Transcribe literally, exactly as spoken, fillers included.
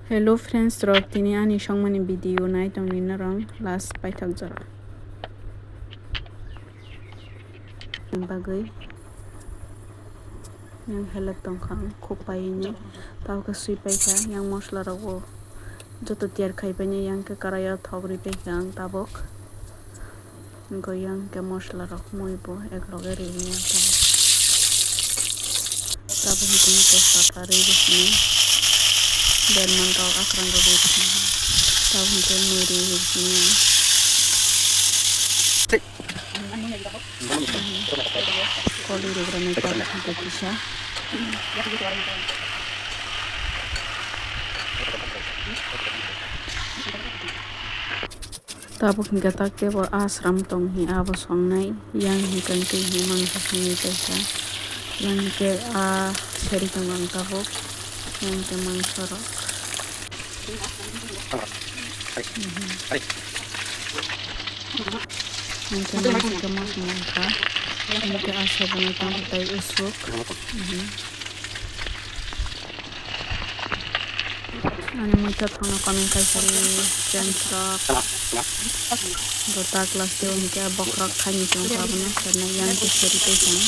Hello friends rok, tini ani songmani video nai tongni norong last paithak jora. Bagwi yang helak tongkha ang khuk paini, tabuk khe swi paikha, yang mosla rok bo joto tiyar khai paini, yang khe karai o thok ri paikha ang tabuk. Goyang khe mosla rok mui bo ek loge rini ang tabuk. Tabuk hwnkhe mui tejpata ri rwsini, berman rok akrang rok ri rwsini. Tabuk hwnkhe mui ri rwsini ang. Koli rwgranai tabuk hwnkhe kisa. Tabuk hwnkhe tak tei bo asram tong hi abo songnai, yang hwnkhe twi hi mangsa songwi tongkha, yang hwnkhe a seri tongo ang tabuk, yang hwnkhe mangsa rok. Hwnkhe mangsa khe mosong mankha, hwnkhe a saboni tong tei usuk. Ani muicha thangno comment kaisa ri, friends rok. Bo ta class tei hwnkhe bokhorok khaini chwng kha abono sernai yang khe seri tei chwng.